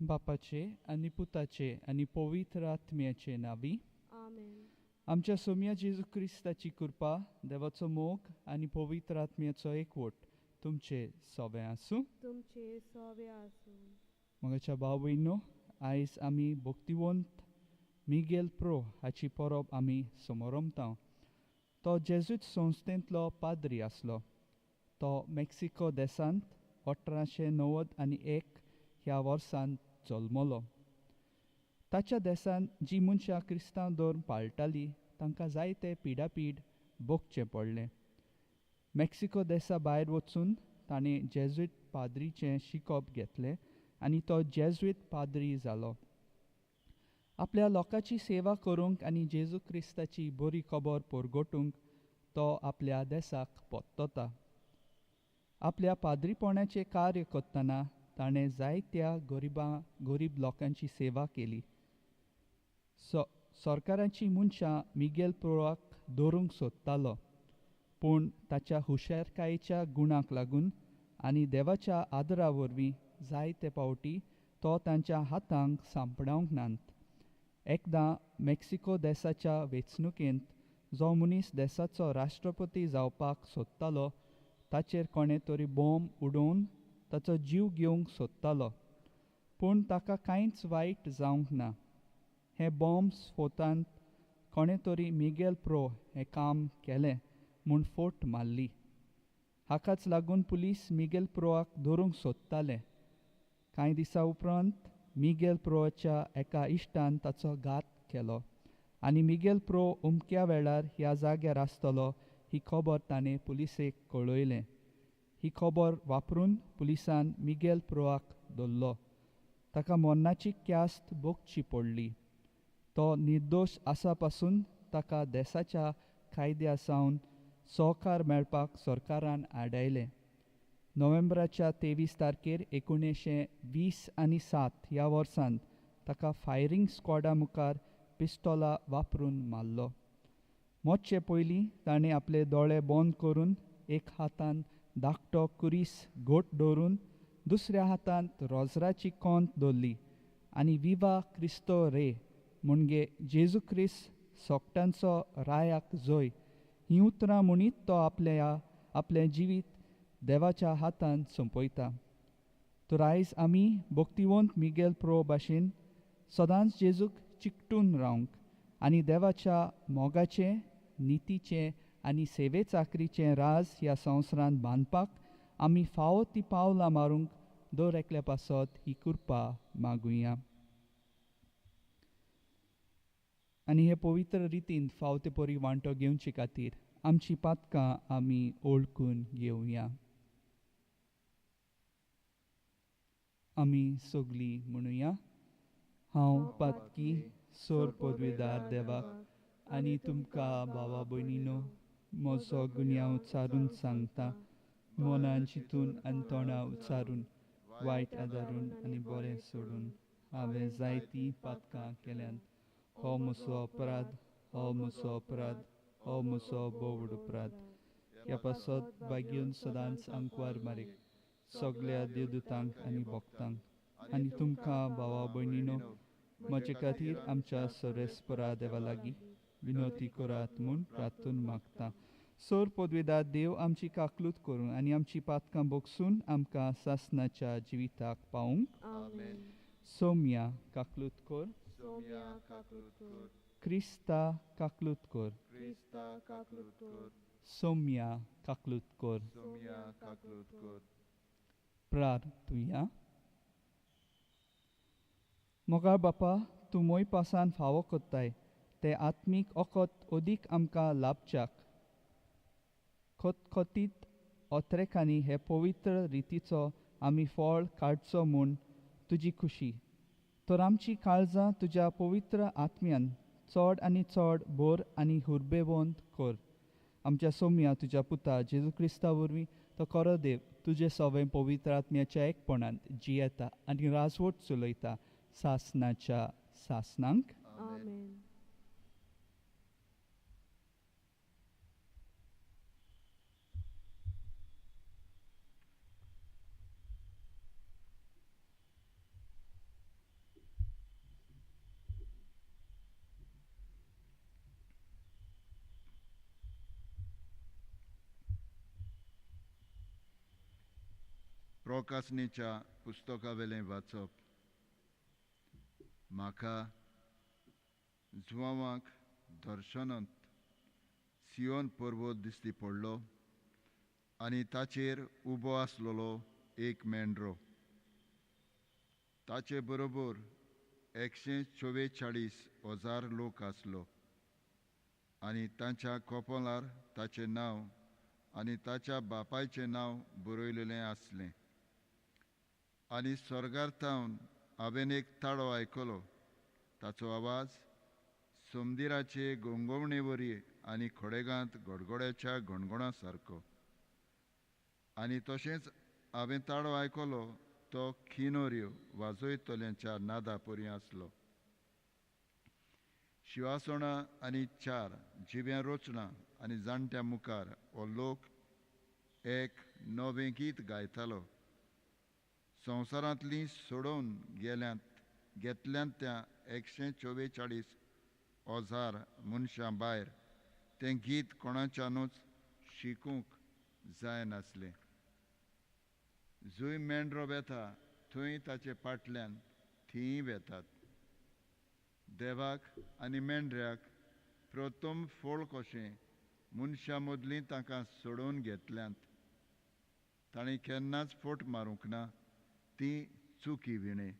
बापाचे आनी पुताचे आनी पवित्र आत्म्याचे नांवी आमेन. आमच्या सोम्या जेजू क्रिस्ताची कृपा, देवाचो मोग आनी पवित्र आत्म्याचो एकवट तुमचे सोबें आसूं. तुमचे सोबे आसूं. मोगाच्या भाव भयणीनो, आयज आमी भक्तिवंत मिगेल प्रो हाची परब आमी समोरमता. तो जेजूत संस्थेंतलो पाद्री आसलो. तो मेक्सिको देशांत 1891 ह्या वर्सान जल्मलो. ताच्या देशांत जी मनशां क्रिस्तांव धर्म पाळटाली तांकां जायते पिडापीड भोगचें पडलें. मेक्सिको देशा भायर वचून ताणें जेजुईत पाद्रीचें शिकप घेतलें आनी तो जेजुईत पाद्री जालो. आपल्या लोकांची सेवा करूंक आनी जेजू क्रिस्ताची बरी खबर परगटूंक तो आपल्या देशाक परतता. आपल्या पाद्रीपणाचें कार्य करतना ताणें जायत्या गरीब लोकांची सेवा केली. सरकाराची मनशां मिगेल प्रोआक धरूंक सोदतालो, पूण ताच्या हुशारकायेच्या गुणाक लागून आनी देवाच्या आदरा वरवीं जायते पावटी तो तांच्या हातांक सांपडावंक नात. एकदां मेक्सिको देशाच्या वेंचणुकेंत जो मनीस देशाचो राष्ट्रपती जावपाक सोदतालो ताचेर कोणें तरी बॉम्ब उडोवन ताचो जीव घेवंक सोदतालो, पूण ताका कांयच वायट जावंक ना. हे बॉम्ब स्फोटांत कोणें तरी मिगेल प्रो हें काम केलें म्हूण फोट मारली. हाकाच लागून पुलीस मिगेल प्रोआक धरूंक सोदताले. कांय दिसां उपरांत मिगेल प्रोच्या एका इश्टान ताचो घात केलो आनी मिगेल प्रो अमक्या वेळार ह्या जाग्यार आसतलो ही खबर ताणें पुलिसेक कळयलें. ही खबर वापरून पुलिसान मिगेल प्रोआक धरलो. ताका मरणाची ख्यास्त भोगची पडली. तो निर्दोश आसा पासून ताका देशाच्या कायद्या सावन सहकार मेळपाक सरकारान आडायलें. नोव्हेंबराच्या 23 तारखेर 1927 ह्या वर्सान ताका फायरींग स्क्वॉडा मुखार पिस्तोला वापरून मारलो. मरचे पयलीं ताणें आपले दोळे बंद करून एक हातान धाकटो कुरीस घट दवरून दुसऱ्या हातांत रोजराची कोंत दवरली आनी विवा क्रिस्तो रे म्हणजे जेजू क्रिस्त सोगटांचो रायाक जोय हीं उतरां म्हणीत तो आपलें जिवीत देवाच्या हातान सोंपयता. तर आयज आमी भक्तिवंत मिगेल प्रो भाशेन सदांच जेजूक चिकटून रावंक आनी देवाच्या मोगाचें, नितीचें आनी सेवे चाकरीचें राज ह्या संवसारांत बांदपाक आमी फावो ती पावलां मारूंक दर एकल्या पासत ही कृपा मागुया. आनी हे पवित्र रितीन फावो ते परी वांटो घेवचे खातीर आमची पातकां आमी ओळखून घेवया. आमी सगलीं म्हणुया, हांव पातकी सोर पदवेदार देवाक आनी तुमकां भावा भयणीनो म्हजो गुन्यांव उच्चारून सांगता, मनान चिंतून आनी तोंडा उच्चारून, वायट आदारून आनी बरें सोडून हांवें जायतीं पातकां केल्यांत. हो म्हजो अपराध, हो म्हजो अपराध, हो म्हजो भोव अपराध. ह्या पासत बागेवन सदांच आंकवार मारीक सगल्या देवदूतांक आनी भक्तांक आनी तुमकां भावा भयणीनो म्हजे खातीर आमच्या सर्वेस्परा देवा लागीं विनवती करात म्हूण प्रार्थून मागता. सोर पदवेदार देव आमची काकलूत करूं आनी आमची पातकां भोगसून आमकां सासनाच्या जिविताक पावूंक. सोम्या काकलूत कर. क्रिस्ता काकलूत कर. सोम्या काकलूत कर. प्रार्थुया. मोगाळ बापा, तूं मोय पासान फावो कोत्ताय ते आत्मीक ओकत अदीक आमकां लाभच्याक खतखतीत ओतरेकांनी हे पवित्र रितीचो आमी फळ काडचो म्हूण तुजी खुशी. तर आमची काळजां तुज्या पवित्र आत्म्यान चड आनी चड भर आनी हुर्बेवंत कर. आमच्या सोम्या तुज्या पुता जेजू क्रिस्ता वरवीं तो खरो देव तुजे सवें पवित्र आत्म्याच्या एकपणांत जियेता आनी राजवट चलयता सासनाच्या सासनांक. आमेन. प्रकासणेच्या पुस्तकावेलें वाचप. म्हाका जुवांक दर्शनांत सियोन पर्वत दिश्टी पडलो आनी ताचेर उबो आसलेलो एक मेंढरो. ताचे बरोबर 144,000 लोक आसलो आनी तांच्या कपलार ताचें नांव आनी ताच्या बापायचें नांव बरयलेलें आसलें. आनी स्वर्गार थावन हांवें एक ताळो आयकलो. ताचो आवाज सोमदिराचे गोंगोवणे वरी आनी खडेगांत गडगड्याच्या गणगणा सारको. आनी तशेंच हांवें ताळो आयकलो तो खिनोऱ्यो वाजयतल्यांच्या नादा परी आसलो. शिवासणां आनी चार जिव्यां रोचणां आनी जाणट्या मुखार हो लोक एक नवें गीत गायतालो. संवसारांतलीं सोडोवन गेल्यांत घेतल्यांत त्या 144,000 मनशां भायर तें गीत कोणाच्यानूच शिकूंक जायनासलें. जंय मेंढरो वेता थंय ताचे फाटल्यान थींय वेतात. देवाक आनी मेंढऱ्याक प्रथम फळ कशें मनशां मदलीं तांकां सोडोवन घेतल्यांत. तांणी केन्नाच फट मारूंक ना, ती चुकी विणें.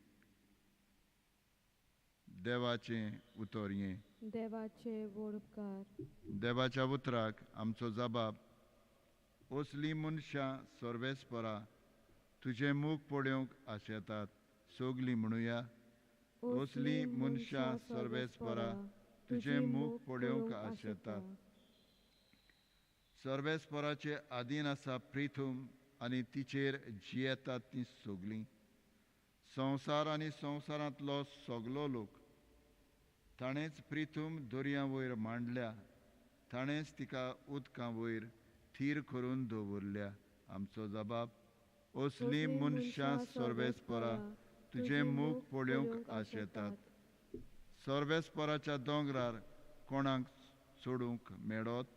देवाचें उतर हें. देवाचे व्हड उपकार. देवाच्या उतराक आमचो जबाब. असलीं मनशां सर्वेस्परा तुजें मूख पळोवंक आशेतात. सगलीं म्हणुया, असलीं मनशां सर्वेस्परा तुजें मूख पळोवंक आशेतात. सर्वेस्पराचे आदीन आसा प्रिथूम आनी तिचेर जियेतात तीं सगलीं. संवसार आनी संवसारांतलो सगलो लोक ताणेंच प्रिथूम दर्या वयर मांडल्या, ताणेंच तिका उदकां वयर थीर करून दवरल्या. आमचो जबाब. असलीं मनशां सर्वेस्परा तुजें मूख पळोवंक आशेतात. सर्वेस्पराच्या दोंगरार कोणाक चडूंक मेळत?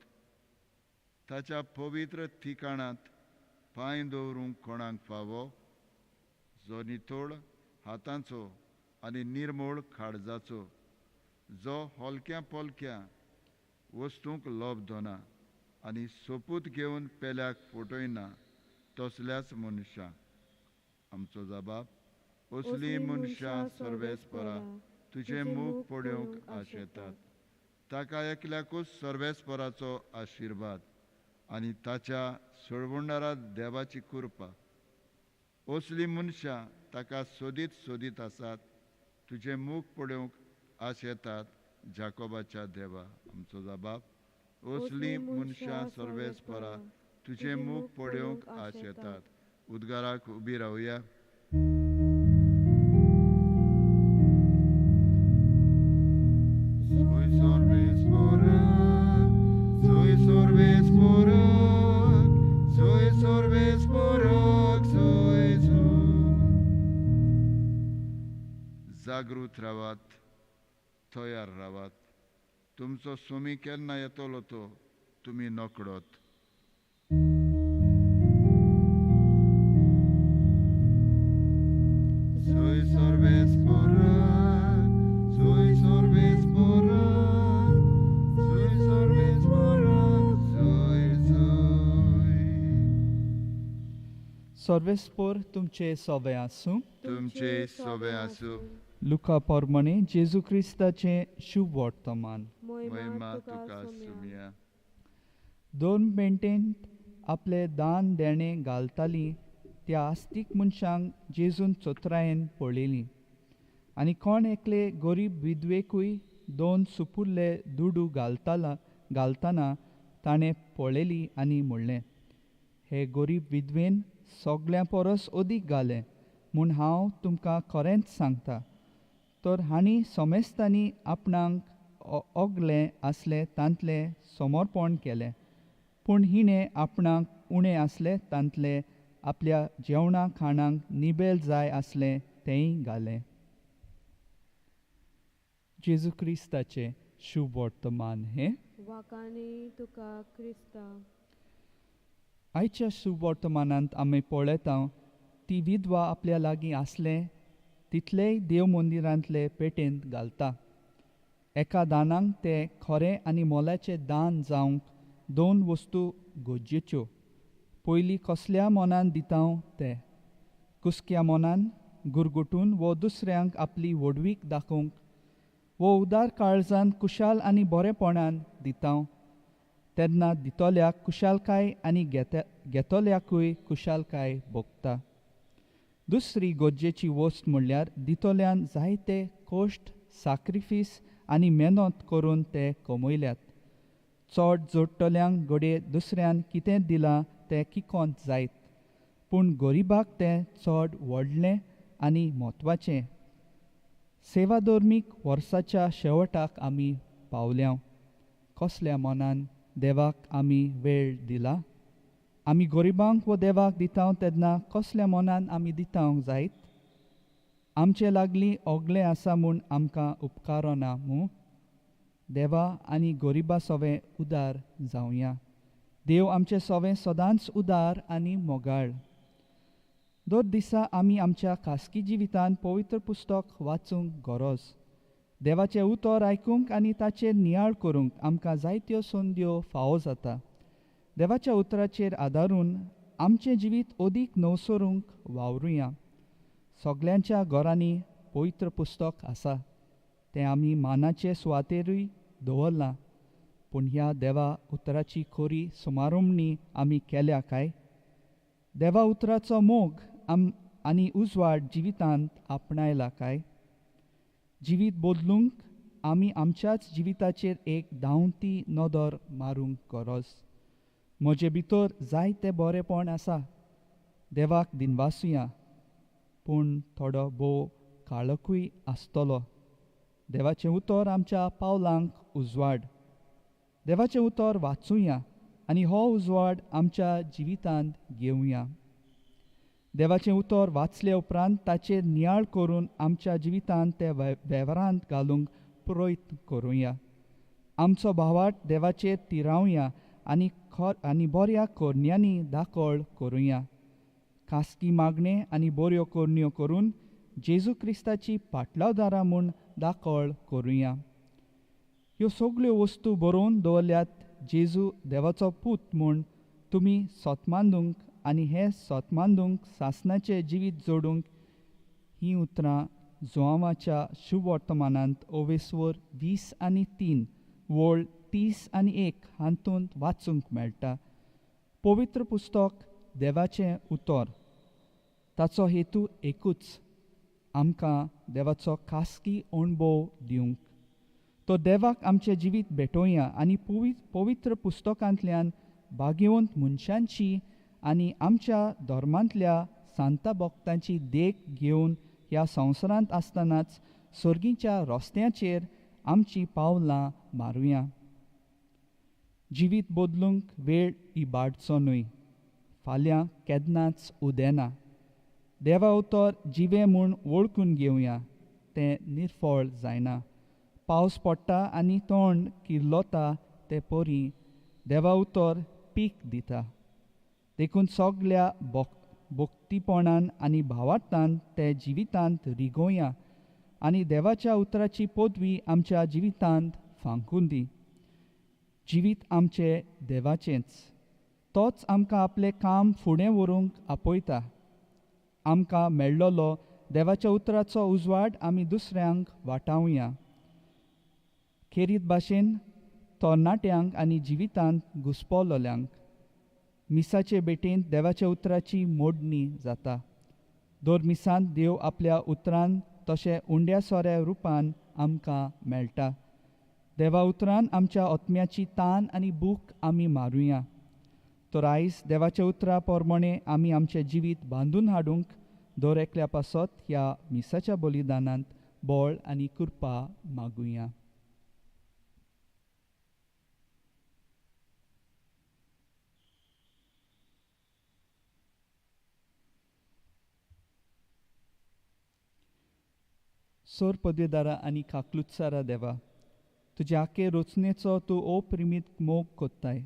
ताच्या पवित्र ठिकाणांत पांय दवरूंक कोणाक फावो? जो नितळ हातांचो आनी निर्मळ काळजाचो, जो हलक्या पोलक्या वस्तूंक लोभ दोना आनी सोपूत घेवन पेल्याक फटयना, तसल्याच मनशां. आमचो जबाब. असलीं मनशां सर्वेस्परा तुजें मूख पळोवंक आशेतात. ताका एकल्याकूच सर्वेस्पराचो आशिर्वाद आनी ताच्या सोडवणारा देवाची कृपा. असलीं मनशां ताका सोदीत सोदीत आसात, तुजें मूख पळोवंक आशेतात. जाकोबाच्या देवा. आमचो जबाब. असलीं मनशां सर्वेस्परा तुजें मूख पळोवंक आशेतात. उद्गाराक उबी रावया. जागृत रावात, तयार रावात. तुमचो स्वामी केन्ना येतलो तो तुमी नकळत. Soy सर्वेस्पराक, soy सर्वेस्पराक, soy सर्वेस्पराक, soy soy. सर्वेस्पर तुमचे सोबे आसूं. तुमचे सोबे आसूं. लुका प्रमाणे जेजू क्रिस्ताचें शुभ वर्तमान. महिमा तुका सुमया. दोन पेंटेंत आपले दान देणें घालतालीं त्या आस्तीक मनशांक जेजून चोत्रायेन पळयलीं आनी कोण एकले गरीब विधवेकूय दोन सुपुल्ले दुडू घालतना ताणें पळयली आनी म्हणलें, हे गरीब विधवेन सगळ्यां परस अदीक घालें म्हूण हांव तुमकां खरेंच सांगता. तर हांणी समेस्तांनी आपणाक ओगलें आसलें तांतलें समर्पण केलें, पूण हिणें आपणाक उणें आसलें तांतलें आपल्या जेवणा खाणांक निबेल जाय आसलें तेंय घालें. जेजू क्रिस्ताचें शुभ वर्तमान हें. वाकानी तुका क्रिस्ता. आयच्या शुभ वर्तमानांत आमी पळयता ती विधवा आपल्या लागीं आसलें तितलेय देव मंदिरांतले पेटेंत घालता. एका दानाक तें खरें आनी मोलाचें दान जावंक दोन वस्तू गरजेच्यो. पयली कसल्या मनान दिता ते. कुसक्या मनान गुरगुटून वो दुसऱ्यांक आपली व्हडवीक दाखोवंक वो उदार काळजान कुशाल आनी बरेपणान दिता तेन्ना दितल्याक कुशालकाय आनी घेतल्याकूय कुशालकाय भोगता. दुसरी गरजेची वस्त म्हणल्यार दितल्यान जायते कश्ट साक्रिफीस आनी मेहनत करून ते कमयल्यात. चड जोडटल्यांक घडये दुसऱ्यान कितें दिलां तें किकोंत जायत पूण गरिबाक तें चड व्हडलें आनी म्हत्वाचें. सेवाधर्मीक वर्साच्या शेवटाक आमी पावल्या. कसल्या मनान देवाक आमी वेळ दिला? आमी गरिबांक वो देवाक दिता तेन्ना कसल्या मनान आमी दिता जायत? आमचे लागली ओगलें आसा म्हूण आमकां उपकारना मू? देवा आनी गरिबा सवें उदार जावया. देव आमचे सवें सदांच उदार आनी मोगाळ. दर दिसा आमी आमच्या खासगी जिवितांत पवित्र पुस्तक वाचूंक गरज. देवाचें उतर आयकूंक आनी ताचेर नियाळ करूंक आमकां जायत्यो संद्यो फावो जाता. देवाच्या उतराचेर आदारून आमचें जिवीत अदीक नवसरूंक वावरुया. सगल्यांच्या घरांनी पवित्र पुस्तक आसा तें आमी मानाचे सुवातेरूय दवरलां. पूण ह्या देवा उतराची खरी सुमारोमणी आमी केल्या काय? देवा उतराचो मोग आम आनी उजवाड जिवितांत आपणायला काय? जिवीत बदलूंक आमी आमच्याच जिविताचेर एक धांवती नदर मारूंक गरज. म्हजे भितर जायते बरेपण आसा देवाक दिनवासुया पूण थोडो भोव काळखूय आसतलो. देवाचें उतर आमच्या पावलांक उजवाड. देवाचें उतर वाचुया आनी हो उजवाड आमच्या जिवितांत घेवया. देवाचें उतर वाचले उपरांत ताचेर नियाळ करून आमच्या जिवितांत ते वेव्हारांत घालूंक प्रयत्न करुया. आमचो भावाट देवाचेर तिरावया आनी आनी बऱ्या करण्यांनी दाखळ करुया. खासगी मागणें आनी बऱ्यो करण्यो करून जेजू क्रिस्ताची पाटलावदारां म्हूण दाखळ करुया. ह्यो सगल्यो वस्तू बरोवन दवरल्यात जेजू देवाचो पूत म्हूण तुमी सोतमांदूंक आनी हे सोतमांदूंक सासणाचें जिवीत जोडूंक. हीं उतरां जुआंवाच्या शुभवर्तमानांत ओवेस्वर 20 आनी 3 वळ 31 हातूंत वाचूंक मेळटा. पवित्र पुस्तक देवाचें उतर. ताचो हेतू एकूच, आमकां देवाचो खासगी अणभव दिवंक. तो देवाक आमचें जिवीत भेटोवया आनी पवित्र पुस्तकांतल्यान भाग्यवंत मनशांची आनी आमच्या धर्मांतल्या सांता भक्तांची देख घेवन ह्या संवसारांत आसतनाच सर्गीच्या रस्त्याचेर आमचीं पावलां मारुया. जिवीत बदलूंक वेळ इबाडचो न्हय. फाल्यां केन्नाच उदेना. देवा उतर जिवें म्हूण वळखून घेवया. तें निर्फळ जायना. पावस पडटा आनी तोंड किर्लोता ते परी देवा उतर पीक दिता. देखून सगल्या भक्तीपणान आनी भावार्थान ते जिवितांत रिगोवया आनी देवाच्या उतराची पदवी आमच्या जिवितांत फांकून दी. जिवीत आमचें देवाचेंच. तोच आमकां आपलें काम फुडें व्हरूंक आपयता. आमकां मेळ्ळलो देवाच्या उतराचो उजवाड आमी दुसऱ्यांक वाटावया. खेरीत भाशेन तरणाट्यांक आनी जिवितांत घुस्पलोल्यांक मिसाचे भेटेंत देवाच्या उतराची मोडणी जाता. दर मिसांत देव आपल्या उतरान तशें उंड्या सोऱ्या रुपान आमकां मेळटा. देवा उतरान आमच्या आत्म्याची तान आनी भूक आमी मारुया. तर आयज देवाच्या उतरा प्रमाणे आमी आमचें जिवीत बांदून हाडूंक दर एकल्या पासत ह्या मिसाच्या बलिदानांत बळ आनी कृपा मागुया. सोर पदवेदारा आनी काकलुत्सारा देवा, तुज्या आखे रचनेचो तूं अप्रिमीत मोग कोत्ताय.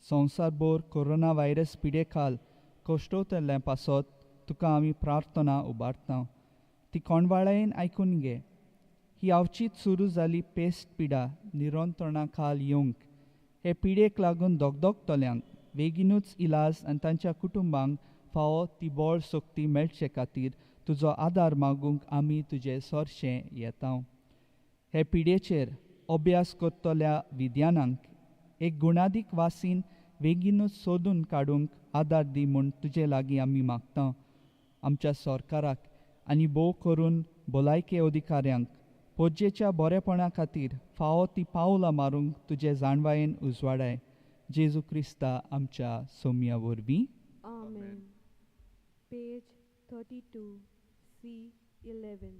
संवसारभर कोरोना व्हायरस पिडे खाल कश्टवतल्या पासत तुका आमी प्रार्थना उबारता. ती कोणवाळायेन आयकून घे. ही आवचीत सुरू जाली पेस्ट पिडा निरंतरणा खाल येवंक हे पिडेक लागून दगदगतल्यांक बेगीनूच इलाज आनी तांच्या कुटुंबांक फावो ती बळ शक्ती मेळचे खातीर तुजो आदार मागूंक आमी तुजे सरशें येता. हे पिडेचेर अभ्यास करतल्या विद्यानांक एक गुणादीक वासीन बेगीनूच सोदून काडूंक आदार दी म्हूण तुजे लागीं आमी मागता. आमच्या सरकाराक आनी भोव करून भलायके अधिकाऱ्यांक पोरजेच्या बरेपणा खातीर फावो ती पावलां मारूंक तुजे जाणवायेन उजवाडाय. जेजू क्रिस्ता आमच्या सोम्या वरवीं. आमेन. Page 32, C11.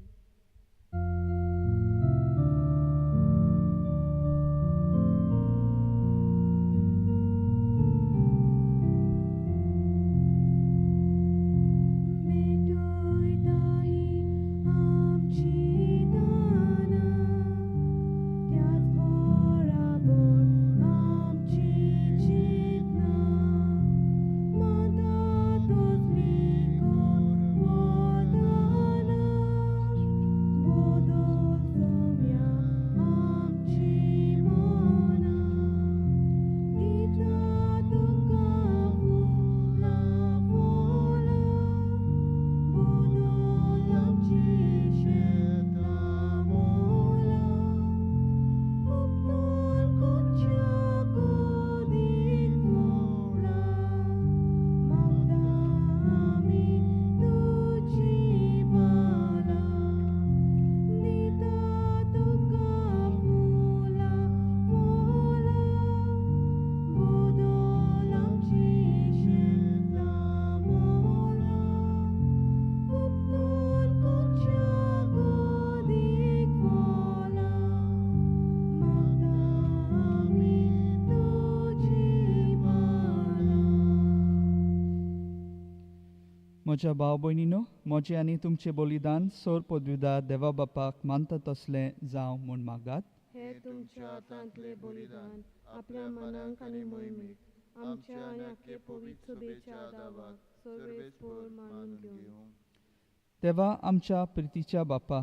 म्हज्या भाव भयणीनो, म्हजें आनी तुमचें बलिदान सोर पदवीदार देवा बापाक मानता तसलें जावं म्हूण मागात. हे तुमच्या हातांतलें बलिदान आपल्या मनाक आनी मोहिमेक आमच्या आनी आख्खे पवित्र सभेच्या दावाक सर्वेस्पर मानून घेवं. देवा आमच्या प्रितीच्या बापा,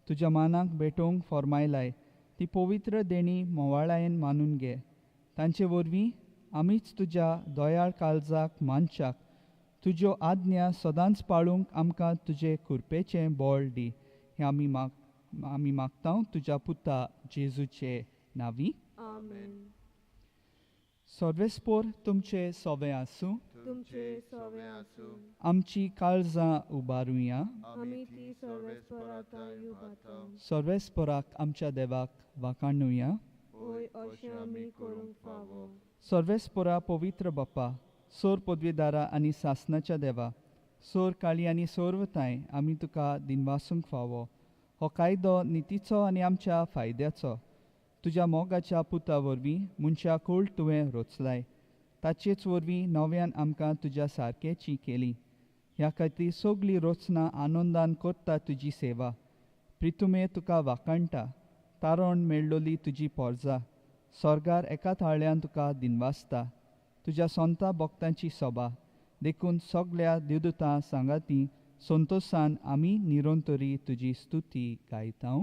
तुज्या मानाक भेटोवंक फॉर्मायलाय ती पवित्र देणी मोवाळायेन मानून घे. तांचे वरवीं आमीच तुज्या दयाळ काळजाक मानच्याक तुज्यो आज्ञा सदांच पाळूंक आमकां तुजे कृपेचें बळ दी. हें आमी मागता तुज्या पुता जेजूचे नांवी. आमेन. सर्वेस्पोर तुमचे सोवे आसूं. तुमचे सोवे आसूं. आमची काळजां उबारुया. आमी ती सर्वेस्पराक उबारता. सर्वेस्पराक आमच्या देवाक वाखाणुया. होय, अशें आमी करूंक फावो. सर्वेस्परा पवित्र बापा, सोर पदवीदारा आनी सासनाच्या देवा, सोर काळी आनी सोरवताय आमी तुका दिनवासूंक फावो. हो कायदो नितीचो आनी आमच्या फायद्याचो. तुज्या मोगाच्या पुता वरवीं मनशा कूळ तुवें रोचलाय. ताचेच वरवीं नव्यान आमकां तुज्या सारकेची केली. ह्या खातीर सगली रचना आनंदान करता तुजी सेवा. प्रितुमे तुका वाखाणटा. तारण मेळ्ळोली तुजी पोरजा स्वर्गार एका थाळ्यान तुका दिनवासता. तुज्या संता भक्तांची सभा देखून सगल्या देवदूतां सांगाती संतोसान आमी निरंतरी तुजी स्तुती गायता.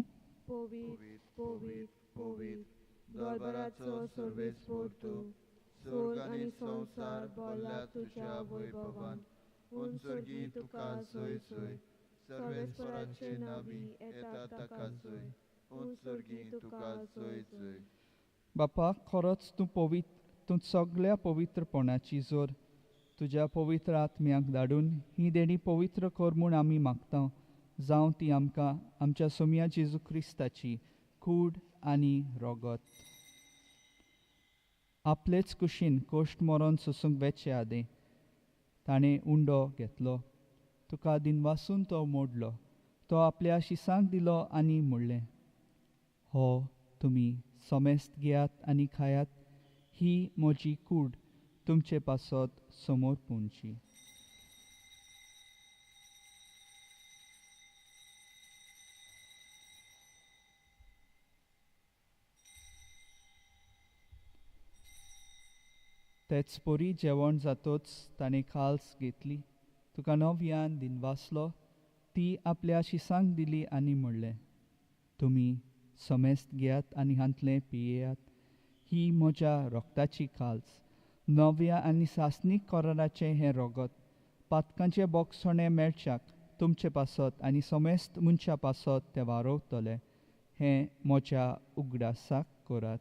पवित्र पवित्र पवित्र दरबाराचो सर्वेस्पर तूं, स्वर्ग आनी संवसार भरला तुज्या वैभवान. उंचर्गी तुका जय जय, सर्वेस्पराचे नावी येता ताका जय, उंचर्गी तुका जय जय. बापा, खरोच तूं पवित्र, तूं सगल्या पवित्रपणाची जोर. तुज्या पवित्र आत्म्याक धाडून ही देणी पवित्र कर म्हूण आमी मागता. जावं ती आमकां आमच्या सोम्या जेजू क्रिस्ताची कूड आनी रगत. आपलेच कुशीन कोश्ट मरण सोसूंक वेचे आदें ताणें उंडो घेतलो. तुका दिनवासून तो मोडलो. तो आपल्या शिसांक दिलो आनी म्हणलें, हो तुमी समेस्त घेयात आनी खायात. ही म्हजी कूड तुमचे पासत समोर पुंची. तेच परी जेवण जातोच ताणें खाल्स घेतली. तुका नव्यान दिनवासलो, ती आपल्या शिसांक दिली आनी म्हणलें, तुमी समेस्त घेयात आनी हांतलें पियेयात. ही म्हज्या रोगताची काल्स, नव्या आनी सासणीक कराराचें हें रोगत पातकांचें बोगसणें मेळच्याक तुमचे पासत आनी समेस्त मनशा पासत तें वारोवतलें. हें म्हज्या उगडासाक करात.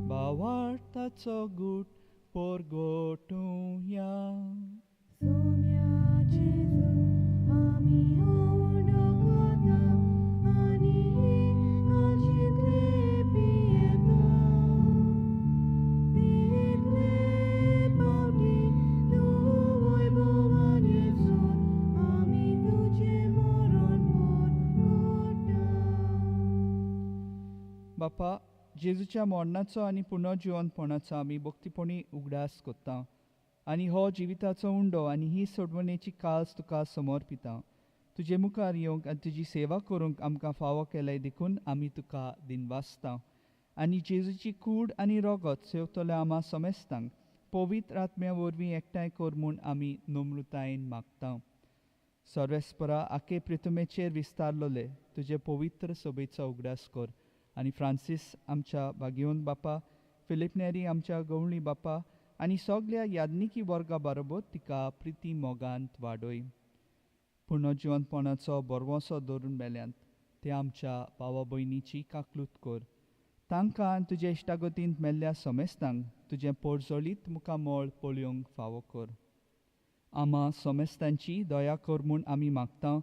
भावार्थाचो गूट परगटुया. सोम्या जेजू आमी उंडो खाता आनी हे कालशेंतले पियेता. तितले पावटी तूं वैभवान येसून आमी तुजें मरण परगटा. बापा, जेजूच्या मरणाचो आनी पुनर्जिवनपणाचो आमी भक्तीपणी उगडास करता आनी हो जिविताचो उंडो आनी ही सोडवणेची काल्स तुका समर्पिता. तुजे मुखार येवंक आनी तुजी सेवा करूंक आमकां फावो केलें देखून आमी तुका दिनवासता. आनी जेजूची कूड आनी रोगत सेवतल्या आमा समेस्तांक पवित्र आत्म्या वरवीं एकठांय कर म्हूण आमी नम्रतायेन मागता. सर्वेस्परा, आखे प्रितमेचेर विस्तारलोले तुजे पवित्र सभेचो उगडास कर आनी फ्रांसीस आमच्या भाग्यवंत बापा, फिलीप नेरी आमच्या गवळी बापा आनी सगल्या याज्ञिकी वर्गा बरोबर तिका प्रिती मोगांत वाडय. पुनर्जिवनपणाचो बरवसो धरून मेल्यांत ते आमच्या भावा भयणीची काकलूत कर. तांकां आनी तुजे इश्टागतींत मेल्ल्या समेस्तांक तुजें पोरजोळीत मुखामळ पळोवंक फावो कर. आमा समेस्तांची दया कर म्हूण आमी मागता.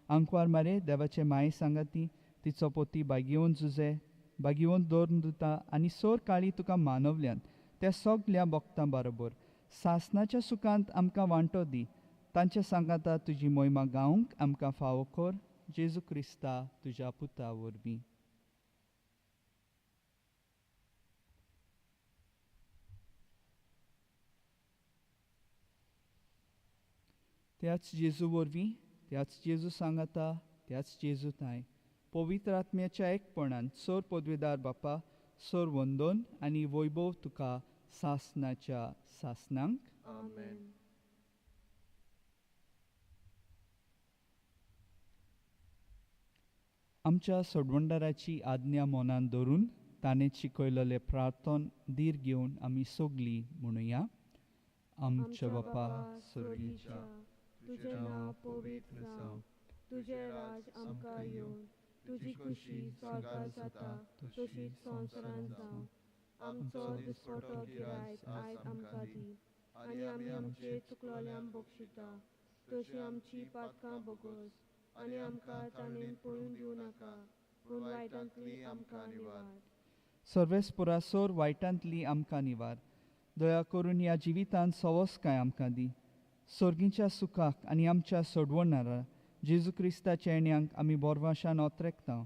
आंकवार मारे देवाचे माये सांगाती तिचो पोती बागेवन जुजे बागेवन दवरून दिता आनी सोर काळी तुका मानवल्यान त्या सगल्या भक्तां बरोबर सासनाच्या सुखांत आमकां वांटो दी. तांच्या सांगाता तुजी मोहिमा गावंक आमकां फावो कर. जेजू क्रिस्ता तुज्या पुता वरवीं. त्याच जेजू वरवीं, त्याच जेजू सांगाता, त्याच जेजू ताय पवित्र आत्म्याच्या एकपणान सोर पदवेदार बापा, सोर वंदन आनी वैभव तुका सासनाच्या सासनांक. आमेन. आमच्या सोडवणदाराची आज्ञा मनान धरून ताणें शिकयलेलें प्रार्थन धीर घेवन आमी सगलीं म्हणुया. आमच्या बापा स्वर्गीच्या, तुजें नांव पवित्र जावं, तुजें राज आमकां येवं, तुजी खुशी स्वर्गार जाता तशीच संवसारांत जावं. आमचो दिसपटो गिरायक आयज आमकां दी आनी आमी आमचे चुकलोल्यांक बक्षिता तशी आमची पातकां भोगोस आनी आमकां ताणें पळून दिवं नाका, पूण वायटांतली आमकां निवार. सर्वेस्परा, सोर वायटांतली आमकां निवार. दया करून ह्या जिवितांत सवसकाय आमकां दी. सर्गीच्या सुखाक आनी आमच्या सोडवणारा जेजू क्रिस्ताच्या येण्यांक आमी बोरवाशान ओतरेकता.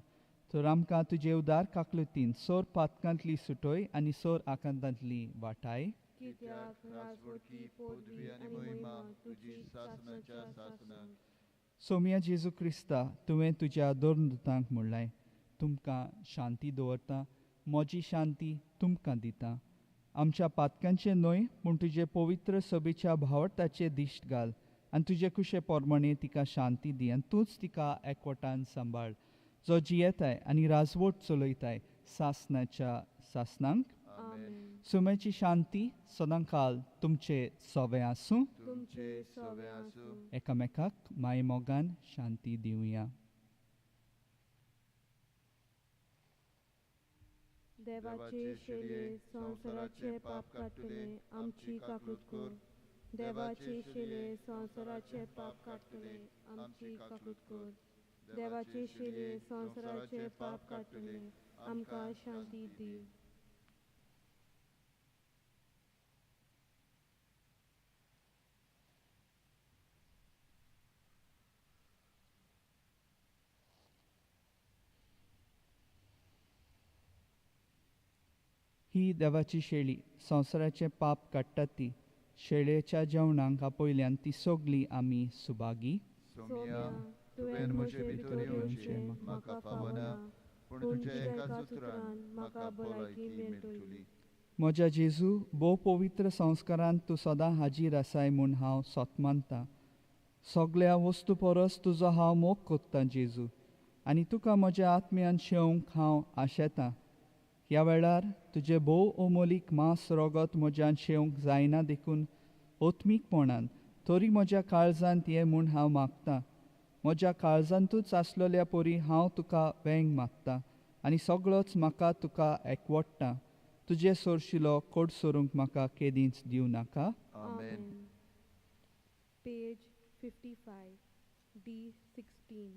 तर आमकां तुजे उदार काकलुतीन सोर पातकांतली सुटय आनी सोर आकांतांतली वाटाय. कित्याक राजवटी, पदवी आनी महिमा तुजी सासणाच्या सासणाक. सोम्या जेजू क्रिस्ता, तुवें तुज्या दोन दुतांक म्हणलाय, तुमकां शांती दवरता, म्हजी शांती तुमकां दिता. आमच्या पातकांचें न्हय पूण तुजे पवित्र सभेच्या भावार्थाचें दिश्ट घाल आनी तुजे कुशे प्रमाणे तिका शांती दी आनी तूंच तिका एकवटान सांबाळ, जो जियेताय आनी राजवट चलयताय सासनाच्या सासनांक. आमेन. सुम्याची शांती सदांकाल तुमचे सवे आसूं. तुमचे सवे आसूं. एकामेकाक माय मोगान शांती दिवया. देवाचे शेलये संवसाराचे पाप काडटले, आमची काकूत कर. देवाचे शेलये संवसाराचे पाप काडटले, आमची काकूत कर. देवाचे शेलये संवसाराचे पाप काडटले, आमकां शांती दी. ही देवाची शेळी संवसाराचें पाप काडटा ती शेळयेच्या जेवणाक आपयल्यान ती सगळी आमी सुभागी. सोम्या, तुवें म्हजे भितर येवचें म्हाका फावना, पूण तुज्या एकाच उतरान म्हाका भलायकी मेळटली. म्हज्या जेजू, भोव पवित्र संस्कारांत तूं सदां हाजीर आसाय म्हूण हांव सत मानतां. सगळ्या वस्तू परस तुजो हांव मोग कोत्तां जेजू, आनी तुका म्हज्या आत्म्यान शेवंक हांव आशेतां. ह्या वेळार तुजें भोव अमोलीक मांस रगत म्हज्यान शेवंक जायना देखून आत्मीकपणान तरी म्हज्या काळजांत ये म्हूण हांव मागतां. म्हज्या काळजांतूच आसलेल्या परी हांव तुका वेंग मागतां आनी सगळोच म्हाका तुका एकवडटा. तुजे सोरशिलो कोड सोरूंक म्हाका केदींच दिवं नाका. आमेन. Page 55, D16.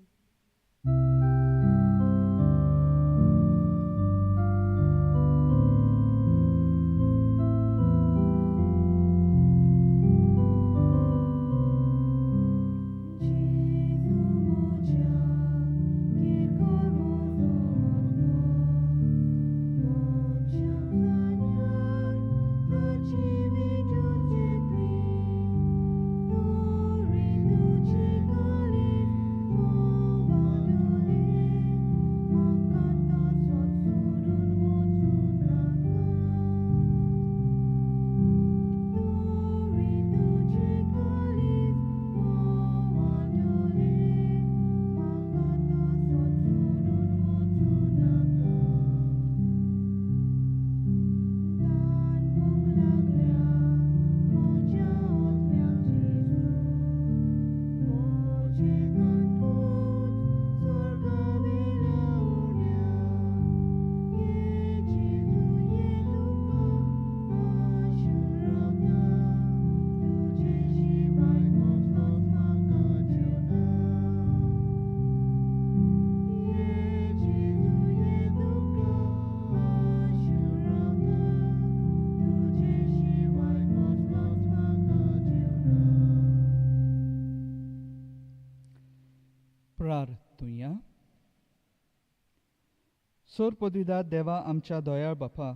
सोर पदवीदार देवा, आमच्या दयाळ बापा,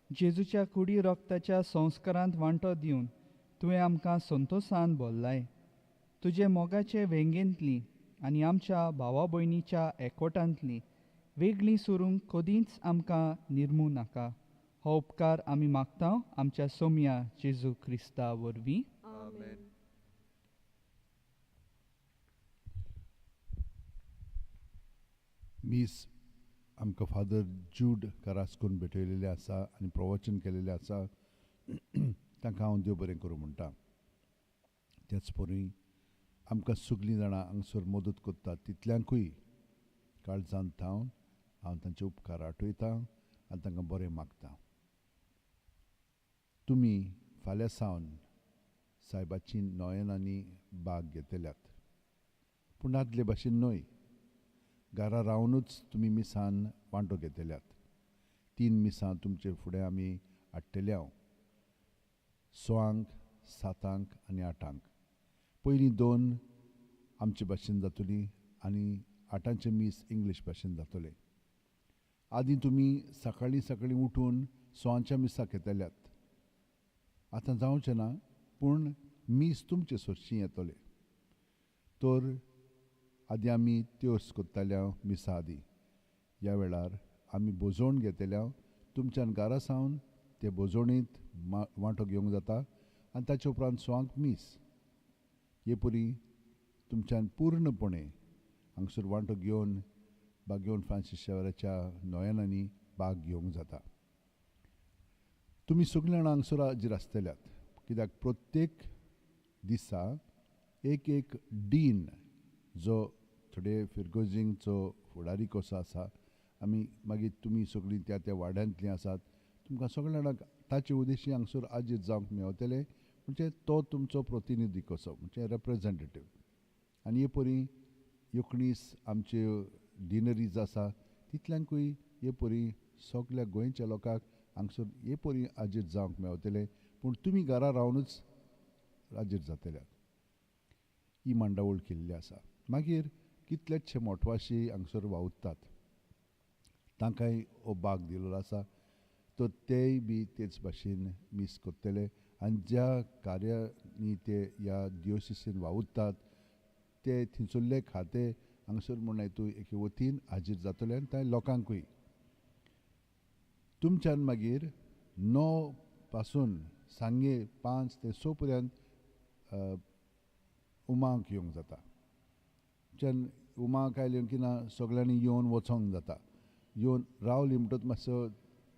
जेजूच्या कुडी रक्ताच्या संस्कारांत वांटो दिवन तुवें आमकां संतोसान बोल्लाय. तुजे मोगाचे वेंगेंतली आनी आमच्या भावा भयणीच्या एकवटांतली वेगळी सरूंक कदींच आमकां निर्मू नाका. हो उपकार आमी मागता आमच्या सोम्या जेजू क्रिस्ता वरवीं. आमेन. मीस आमकां फादर जूड कारास्कोन भेटयलेलें आसा आनी प्रवचन केलेलें आसा. तांकां हांव देव बरें करूं म्हणटा. त्याच परी आमकां सगळीं जाणां हांगसर मदत करतात तितल्यांकूय काळजांत थावन हांव तांचे उपकार आठयतां आनी तांकां बरें मागता. तुमी फाल्यां सावन सायबाची नोयनांनी बाग घेतल्यात, पूण आदले भाशेन न्हय. घरा रावनूच तुमी मिसान वांटो घेतल्यात. 3 मिसां तुमचे फुडें आमी हाडटले हांव, 6, 7 आनी 8. पयलीं 2 आमचे भाशेन जातली आनी 8 मीस इंग्लीश भाशेन जातलें. आदीं तुमी सकाळीं सकाळीं उठून 6 मिसाक येतल्यात. आतां जावचें ना, पूण मीस तुमचे सरशीं येतलें. तर आदीं आमी त्योस करताल्या मिसा आदीं. ह्या वेळार आमी भोजवण घेतल्या. तुमच्यान घरा सावन ते भोजवणींत वांटो घेवंक जाता आनी ताचे उपरांत 6 मीस. हे परी तुमच्यान पूर्णपणे हांगसर वांटो घेवन बागेवन फ्रांसीस शेवराच्या नोयनांनी भाग घेवंक जाता. तुमी सगळीं जाणां हांगसर हाजीर आसतल्यात, कित्याक प्रत्येक दिसा एक एक डीन जो थोडे फिरगोजींगचो फुडारी कसो आसा, आमी मागीर तुमी सगळीं त्या त्या वाड्यांतलीं आसात, तुमकां सगळ्या जाणांक ताचे उद्देशी हांगसर हाजीर जावंक मेवतले. म्हणजे तो तुमचो प्रतिनिधी कसो, म्हणजे रेप्रेजेंटेटीव. आनी हे परी 19 आमच्यो डिनरीज आसा तितल्यांकूय हे परी सगळ्या गोंयच्या लोकांक हांगसर हे परी हाजीर जावंक मेवतले. पूण तुमी घरा रावनूच हाजीर जातल्यात. ही मांडावळ केल्ली आसा. मागीर कितलेचशे मोटवाशी हांगसर वावुरतात, तांकांय हो बाग दिल्लो आसा. तर तेय बी तेच भाशेन मीस करतले आनी ज्या कार्यांनी ते ह्या दियोसिसीन वावुरतात ते थिंसुल्ले खाते हांगासर म्हूण तूं एके वतीन हाजीर जातले आनी थंय लोकांकूय तुमच्यान मागीर 9 पासून सांगे 5 ते 6 पर्यंत उमाक येवंक जाता. तुमच्यान उमाक आयलें की ना सगळ्यांनी येवन वचोंक जाता. येवन रावली म्हणटच मातसो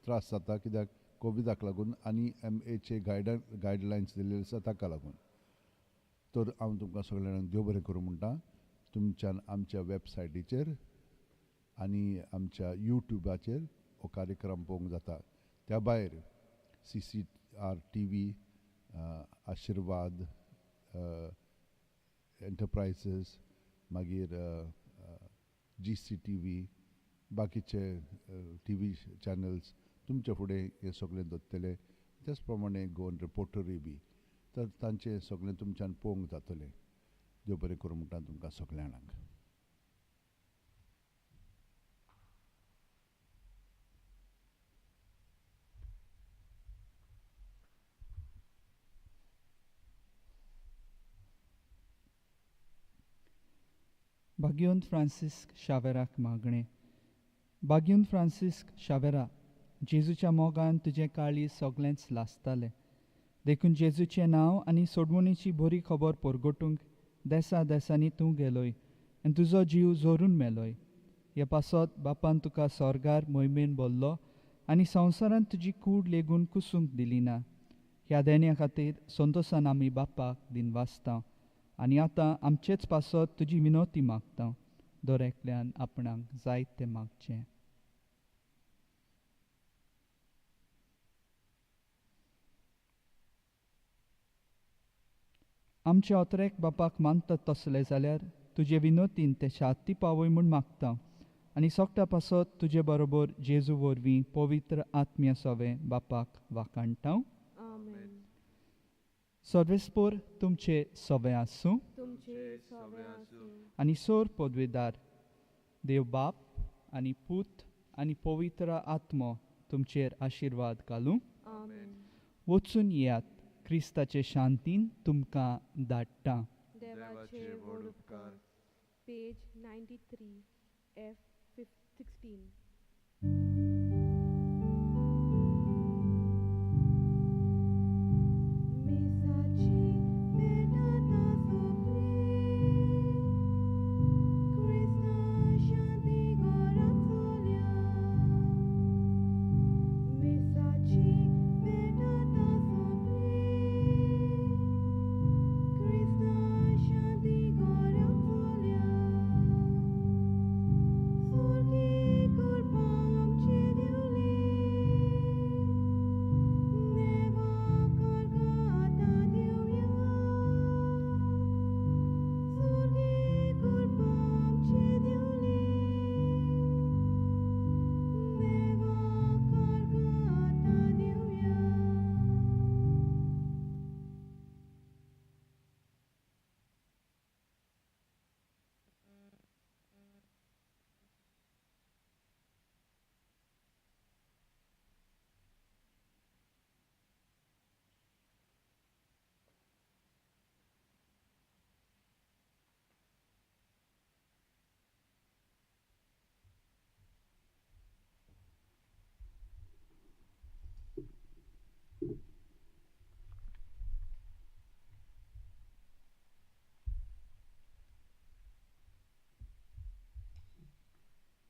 त्रास जाता कित्याक कोविडाक लागून आनी एम एचे गायडलायन्स दिल्ले आसा ताका लागून. तर हांव तुमकां सगळ्यांक देव बरें करूं म्हणटा. तुमच्यान आमच्या वेबसायटीचेर आनी आमच्या यूट्यूबाचेर हो कार्यक्रम पळोवंक जाता. त्या भायर CCR TV, आशिर्वाद एंटरप्रायजीस, मागीर GCTV, बाकीचे TV channels तुमच्या फुडें हे सगळें दवरतले. त्याच प्रमाणे गोवन रिपोर्टरूय बी तर तांचें सगळें तुमच्यान पळोवंक जातलें. देव बरें करूं म्हणटा तुमकां सगळ्या जाणांक. भाग्योन फ्रांसिस्क शावेराक मागणें. भाग्योन फ्रांसिस्क शावेरा, जेजूच्या मोगान तुजें काळीज सगळेंच लासतालें, देखून जेजूचें नांव आनी सोडवणीची बरी खबर परगटूंक देसा देसांनी तूं गेलोय आनी तुजो जीव जोरून मेलोय. हे पासत बापान तुका स्वर्गार मोहिमेन बोल्लो आनी संवसारांत तुजी कूड लेगून कुसूंक दिली ना. ह्या देण्या खातीर संतोसान आमी बापाक दिनवासता आनी आतां आमचेच पासत तुजी विनवती मागता. दर एकल्यान आपणाक जाय तें मागचें. आमच्या अत्रेक बापाक मानतात तसले जाल्यार तुजे विनोतीन ते शांती पावय म्हूण मागता आनी सोगटा पासत तुजे बरोबर जेजू वरवीं पवित्र आत्म्या सवे बापाक वाखाणटा. सर्वेस्पोर तुमचे सवे आसूं आनी सोर पदवेदार देव बाप आनी पूत आनी पवित्र आत्मो तुमचेर आशिर्वाद घालूं. वचून येयात, क्रिस्ताचे शांतीन तुमकां धाडटा. देवाचे व्हड उपकार. पेज 93 F 16.